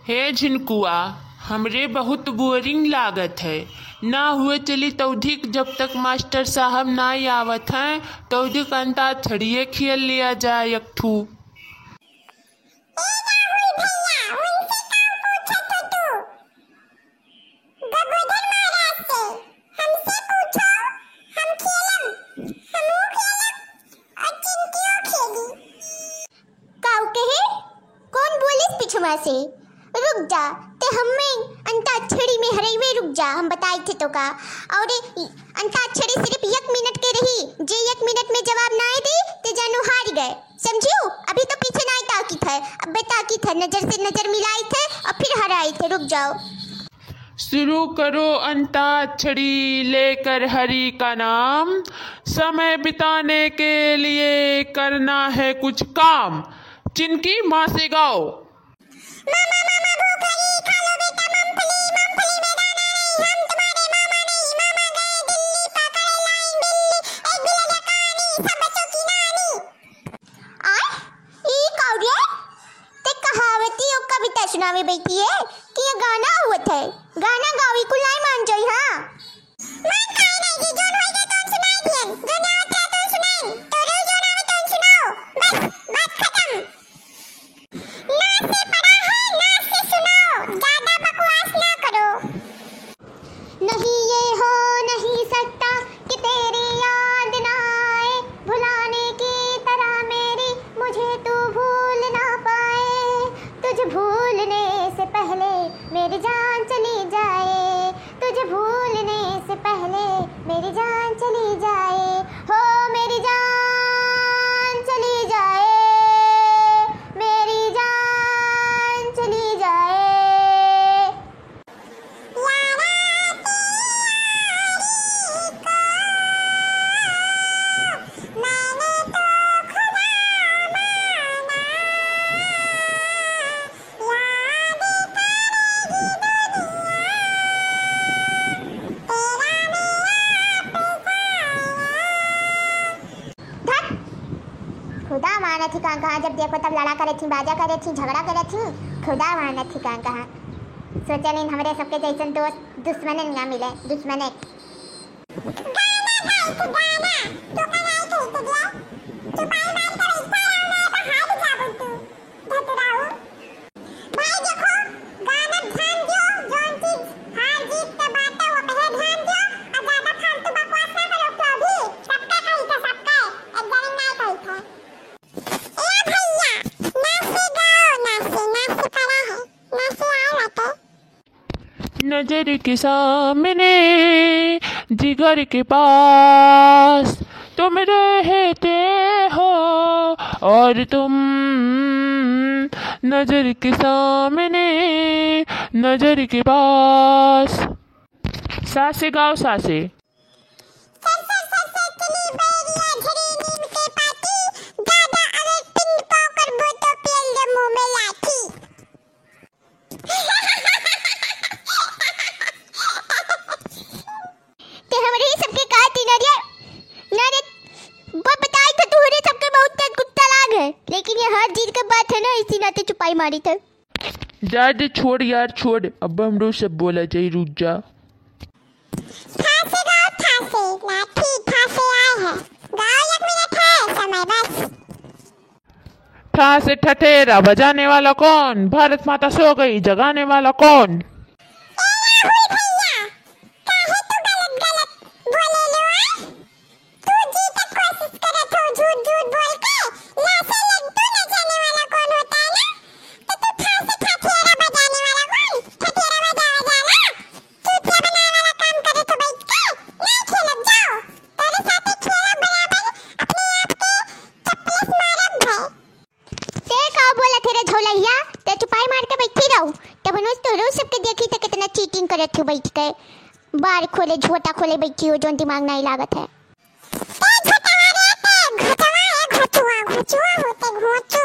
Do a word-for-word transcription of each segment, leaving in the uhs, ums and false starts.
हे झिनकुआ, हमरे बहुत बोरिंग लागत है। ना हुए चली तौधिक, जब तक मास्टर साहब ना आवत हैं, तौधिक अंताक्षरिये खेल लिया जाए एक ठू। ए राहुल भैया, उनसे का पूछत हो तू? गबोधर महाराज से, हमसे पूछो, हम खेलब, हमहू खेलब और चिंकियो खेली। काऊ कहे? कौन बोलिस पिछवा से? रुक जा, ते हमें अंताक्षरी में हरइबे, रुक जा, हम बताई थे तो का। और अंताक्षरी सिर्फ एक मिनट के रही, जे एक मिनट में जवाब ना दे, ते जानो हार गए। समझियो? अभी तो पीछे नाहीं ताकित है, अबे ताकित है, नजर से नजर मिलाई थे और फिर हराई थे। रुक जाओ। शुरू करो अंताक्षरी, लेकर हरि का नाम, समय बिताने के लिए करना है कुछ काम। चिनकी माँ से गाओ। मामा, मामा, भूख लगी, खा लो बेटा मूंगफली, मूंगफली में दाना नहीं, हम तुम्हारे मामा नहीं, मामा गए दिल्ली, पकड़ लाई बिल्ली, एक बिल्ली जकानी, सब बच्चों की नानी। आय, ई का रे? ते कहावती और कविता सुनावे बैठी है कि ये गाना हुआ थे? गाना गाओ, ई कुल नाहीं मान जाई, हाँ? मान काहे नहीं जी, जोन होई गए तोन सुनाई दियन, जोन आवत रहे तोन सुनाई, तोरे जोन आवे तोन सुनाओ, बस, बात खत्म। ना से पढ़ा है, ना से सुनाओ, ज्यादा बकवास ना करो। नहीं ये हो नहीं सकता कि तेरी याद ना आए, भुलाने की तरह मेरी मुझे तू भूल ना पाए। तुझे भूलने से पहले मेरी जान चली जाए, तुझे भूलने से पहले मेरी जान चली जाए, हो मेरी जान चली जाए, मेरी जान चली जाए। यारा तेरी यारी को मैंने तो खुदा माना। याद करेगी दुनिया, तेरा मेरा पिसाया। धत! खुदा मानत ही कहाँ कहाँ, जब देखो तब लड़ा करे थी, बाजा करे थी, झगड़ा करे थी। खुदा मानत ही कहाँ कहाँ। सोचलिन हमरे सबके जैसन दोस्त दुश्मने ना मिले, दुश्मने। गाना गाई थी गाना, तो का गाई थी तो दिया? चुपाई मार के बैठा रहो, ना तो हार जाबो तू। धतुराऊ। भाई देखो, गाना ध्यान दियो, जौन चीज हार जीत के बाटे, वो पे ध्यान दियो, और ज्यादा फालतू बकवास ना करो, क्यों भी? सबका कही था, सबका, एक जने ना कही था। ए भैया, ना से गाओ, ना से, ना से पड़ा है, ना से आए बाटे। नजर के सामने, जिगर के पास तुम रहते हो, और तुम नजर के सामने, नजर के पास। सा से गाओ, सा से। सर, सर, सर, सर, चली बैरिया झरी नीम के पाती, ज्यादा अगर पिंड पाकर बोतो पेल दे मुंह में लाठी। ते हमरे ही सबके का तीन रे, ना रे, ब-, बताई तो तू रे सबके बहुत तेज गुस्सा लाग है, लेकिन ये हर चीज के बात है ना, इसी नाते चुपाई मारी थे। जा दे, छोड़ यार, छोड़, अब हमरो सब बोला जाई, रुक जा। ठासे गाओ, ठासे, लाठी ठासे आए हैं। गाओ, एक मिनट है समय बस। ठासे ठठेरा बजाने वाला कौन? भारत माता सो गई, जगाने वाला कौन? ए राहुल भैया, काहे तू गलत गलत बोले लो, आ? तू जीते कोशिश करत हो झूठ झूठ बोल के, लाशे लड्डू नचाने वाला कौन होता है ना? तो तू ठासे ठठेरा बजाने वाला कौन? ठठेरा बजावा जाला? चूतिया बनाए वाला काम करे तो बैठ के, नहीं खेलब जाओ। तेरे साथे खेलब बराबर, अपने आप के चपलेस मारब भाई। ते का बोलत हे रे झौलहिया? ते चुपाई मार के बैठी रहो। तब रोज तो रोज सबके देखी तो कितना चीटिंग करत हो बैठ के। बार खोले, झोटा खोले बैठी हो, जोन दिमाग नहीं लागत है। ते झोटवा रे, ते घोटवा है, घोचुआ, घोचुआ होते घोचू।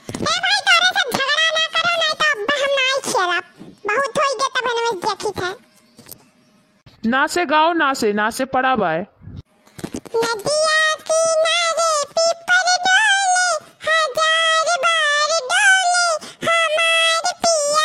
ए भाई, तोरे से झगड़ा ना करो, नहीं तो अब हम नाई खेलब। बहुत होई गे, तब हमें देखी थे। ना से गाओ, ना से, ना से पड़ा बाय। नदिया किनारे पीपर डोले, हजार बार डोले, हमार पिया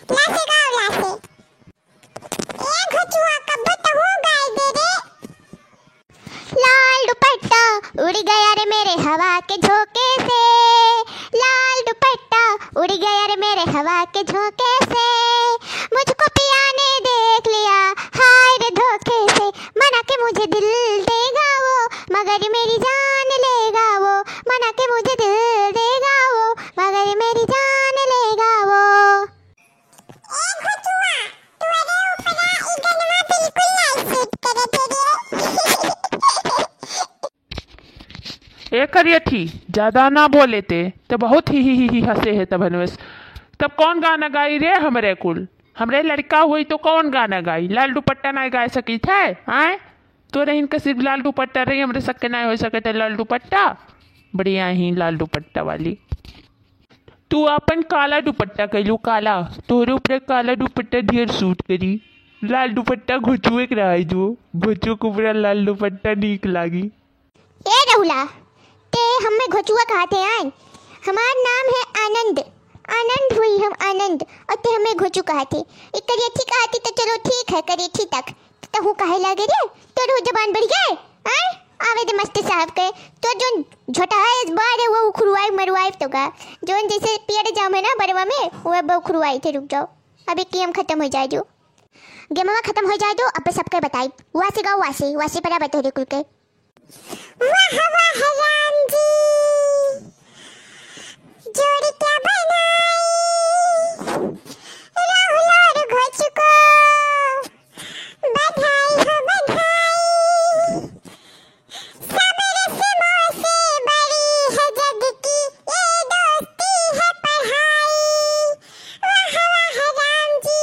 लासे गाओ, लासे। ए घोचुआ, कब्बे तहू गाय दे रे। लाल दुपट्टा उड़ गया रे मेरे हवा के झोंके से, लाल दुपट्टा उड़ गया रे मेरे हवा के झोंके से, मुझको पिया ने देख लिया हाय रे धोखे से, मना के मुझे दिल देगा वो, मगर मेरी जान लेगा वो, मना के मुझे दिल देगा वो, मगर मेरी जान लेगा वो। ए घोचुआ, तोरे ऊपरा ई गनवा बिल्कुल नाई सूट करत है रे। ए करियठी, ज्यादा ना बोले ते, तो बहुत ही, ही, ही, ही हंसे है तब हनवेस। तब कौन गाना गाई रे हमरे कुल? हमरे लड़का हुई तो कौन गाना गाई? लाल दुपट्टा नाई गाय सकी थे, आए? तोरे इनका सिर्फ लाल दुपट्टा रही, हमरे सक्के नाई हो सके थे लाल दुपट्टा। बढ़िया ही लाल दुपट्टा वाली। तू आपन काला दुपट्टा कइलू, काला। तोहरे ऊपर काला दुपट्टा ढेर सूट करी। लाल दुपट्टा घोचुए के रहाई जो, घोचुए के ऊपर लाल दुपट्टा नीक लागी। ए रहुला, ते हमें घोचुआ कहत है आय? हमार नाम है आनंद, आनंद हुई हम आनंद, और ते हमें घोचू कहत है। एक करियठी कहती तो चलो ठीक है, करियठी तक। तहू काहे लागे रे? तोर हो जबान बढ़ गए? आय? आवे दे मास्टर साहब के। तोर जोन झोटा है इस बार है, वो उखरुआई मरुआई तो का। जोन जैसे पियर जाम है ना बरवा में, वो अब उखरुआई थे, रुक जाओ। अभी गेम खत्म हो जाए जो। गेमवा खत्म हो जाए जो, अब सबके बताई। वासे गाओ वासे, वासे परा बतोरे कुल के। वाह वाह राम जी, जोड़ी क्या बनाई, राहुल और घोचुको, बधाई हो बधाई, सब रस्मों से बड़ी है जग की ये दोस्ती है पढ़ाई, वाह वाह राम जी।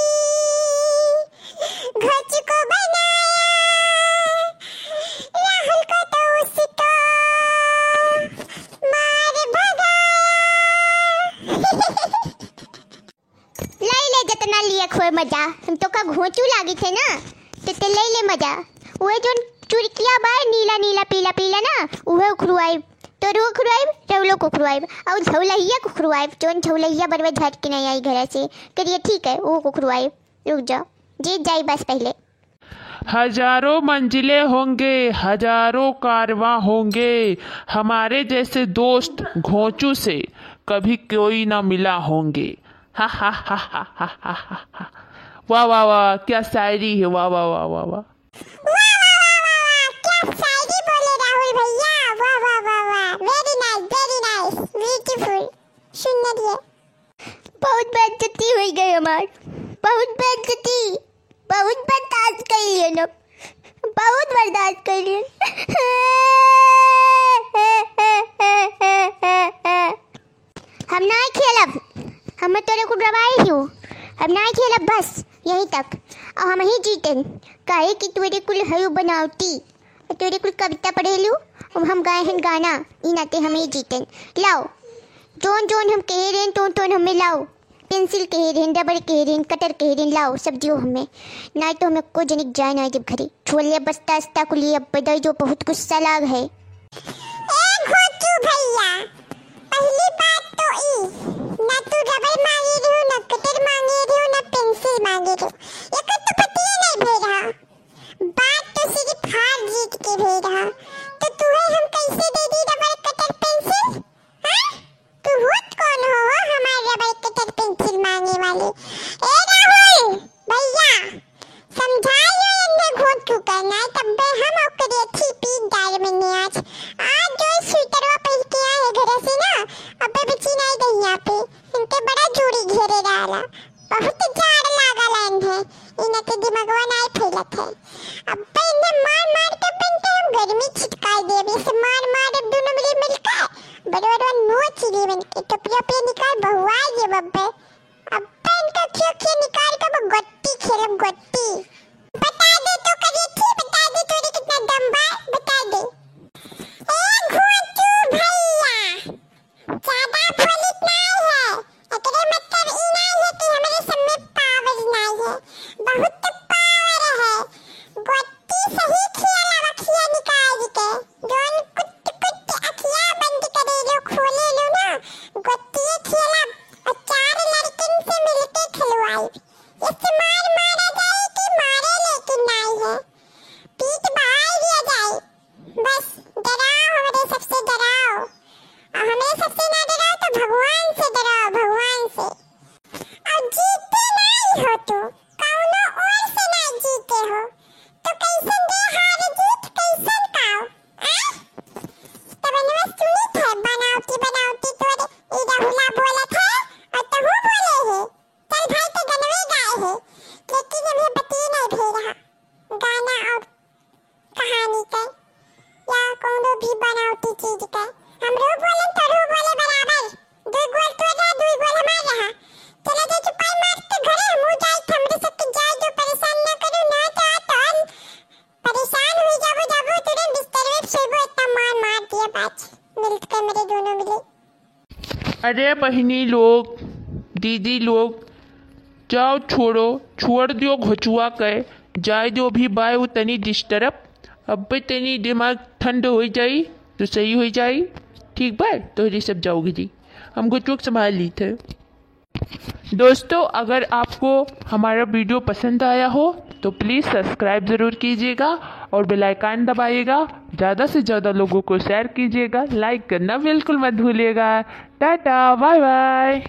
घोचुको बनाया, राहुल को तो उसको मार भगाया। ले ले जितना लिए खोए मजा, हम तो का घोचू लागी थे ना, तो ते ले ले मजा। वह जो चुरकिया बाय नीला नीला पीला पीला ना, वह उखरुआई, तो रू उखरुआई, रौलो को उखरुआई, और झौलहिया को उखरुआई, जोन झौलहिया बरवे झट के नहीं आई घर से, करिए ठीक है, वो को उखरुआई। रुक जाओ, जीत जाई बस पहले। हजारों मंजिलें होंगे, हजारों कारवां होंगे, हमारे जैसे दोस्त घोंचू से कभी कोई ना मिला होंगे। हा, हा, हा। वाह, वाह, वाह, क्या शायरी है, वाह, वाह, वाह, वाह, वाह। वाह, वाह, वाह, वाह, वाह, क्या शायरी बोले राहुल भैया, वाह, वाह, वाह, वाह, very nice, very nice, beautiful, सुंदर है। बहुत बेइज्जती हुई गई हमार, बहुत बेइज्जती, बहुत बर्दाश्त कर लिए ना, बहुत बर्दाश्त कर लिए। हम नाई खेलब, हम तोरे को डराई ही हो, हम नाई खेलब, बस यहीं तक। और हम ही जीतन, काहे कि तोरे कुल हयू बनावटी। तोरे कुल कविता पढ़ेलू, अब हम गाए हैं गाना, ई नाते हम ही जीतन। लाओ, जोन जोन हम कहे रहेन, तोन तोन हमें लाओ। पेंसिल कहे रहेन, रबड़ कहे रहेन, कटर कहे रहेन, लाओ सब दियो हमें। नाई तो हमें को जनिक जाए ना जब घरे। छोले बस्ता अस्ता कुलिए अब बदई जो बहुत गुस्सा लाग है। ए घोचू भैया, पहली बात तो ई, ना तू रबड़ मांगे रहो, ना कटर मांगे रहो, ना पेंसिल मांगे रहो। एक तो पतिये नहीं भे रहा। बात तो सिर्फ हार जीत के भे रहा, तो तुहे हम कैसे दे दी रबड़ कटर पेंसिल? हाँ? तू होत कौन हो, हो हमार रबड़ कटर पेंसिल मांगे वाली? ए राहुल भैया, समझाई लो एन्ने घोंचू के, नाई तब्बे हम ओकरे अच्छी पीट डाल में आज। आज जो स्वेटरवा पहन के आए हैं घर से ना, अबे बची नाई गई यहाँ पे, इनके बड़ा जोड़ी घेरे डाला। बहुत जाड़ लागल है इन्हें, इन्हें के दिमगवा नाई फैलत है। अब्बे इन्हें मार मार के बनते हम गर्मी छिटकाई देब, इसे मार मार अब दोनों मिली मिलकर बड़े बड़े नोच ली बन के, टोपिया पे निकाल बहुआ ये बब्बे। अब्बे इनका खियो खियो निकाल के अब गोट्टी खेलब गोट्टी। बता दे तो करिए थी, बता दे तोरे कितना दम बा, बता दे। ए घोंचू भैया, ज्यादा बोलित नाई है, एकरे मतलब ई नाई है कि हमरे सब में पावर नाई है, बहुत पावर है। गोट्टी सही खेल अब अखिया निकाल के, जोन कुट कुट अखिया बंद करे लो, खोले लो ना, गोट्टिए खेल अब। और चार लड़ आई। इससे मार मारा जाए कि मारे लेकिन नाई है, पीट बहाई दिया जाए। बस डराओ हमरे सबसे डराओ, और हमरे सबसे ना डराओ तो भगवान से डराओ, भगवान से। और जीते नाई हो तू, कौनो ओर से ना जीते हो, तो कैसन दे हार जीत, कैसन काव? आ? तब इनमें सुनित है, बनावटी, बनावटी तोरे ई राहुला बोलत है, और तहू बोले है। चल भाई, तो गनवे गाए है, लेकिन अभी बती नहीं भे रहा। गाना और कहानी के या कौनो भी बनावटी चीज के। हमरो बोले, तोरो बोले बराबर। दुई गोल तोर रहा, दुई गोल हमार रहा। चला जा चुपाई मार के घरे, हमहू जाई, हमरे सबके जाए जो परेशान ना करू, ना तो आ तो हम परेशान हुई जाबो, जाबो तुरंत बिस्तर में सोइबो, इतना मार मार दिया बाज मिल के मेरे दोनों मिले। अरे बहिनी लोग, दीदी लोग, जाओ छोड़ो, छोड़ दियो घोचुआ के, जाए दियो अभी बाय वो तनी डिस्टर्ब, अब्बे तनी दिमाग ठंड होई जाई तो सही होई जाई। ठीक बा, तोहरी सब जाओगे जी, हम घोचुआ के संभाल ली थे। दोस्तों, अगर आपको हमारा वीडियो पसंद आया हो तो प्लीज़ सब्सक्राइब ज़रूर कीजिएगा और बेल आइकन दबाइएगा, ज़्यादा से ज़्यादा लोगों को शेयर कीजिएगा, लाइक करना बिल्कुल मत भूलिएगा। Tata, bye bye.